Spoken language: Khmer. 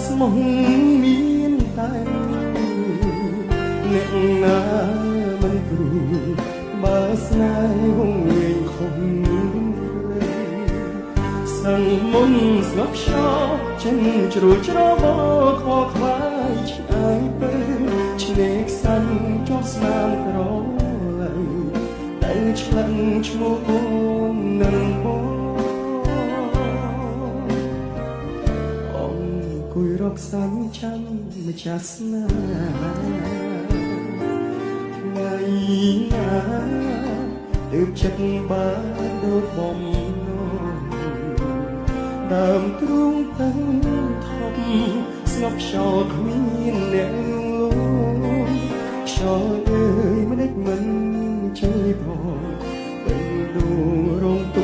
ស្មោះមានតែអ្នកណាមិនគ្រូបើស្នេហ៍វងវែងខំលើសឹងមុនស្ងប់ខ្យល់ចិនជ្រួច្របល់ខខ្វាយឆ្ងាយទៅឆ្នេរខ្សាញ់ជាប់ស្នាមក្រឡៃតែឆ្លឹងឈ្មោះអូននឹងបង អង្គុយរកសាញ់ចាំម្ចាស់ស្នេហ៍ថ្ងៃណាទើបចិត្តបានដូចបំណងដើមទ្រូងតឹងថប់ស្ងប់ខ្យល់គ្មានអ្នកលួងខ្យល់អើយមិនដេចមិនជ័យផងពេញដួងរងទុក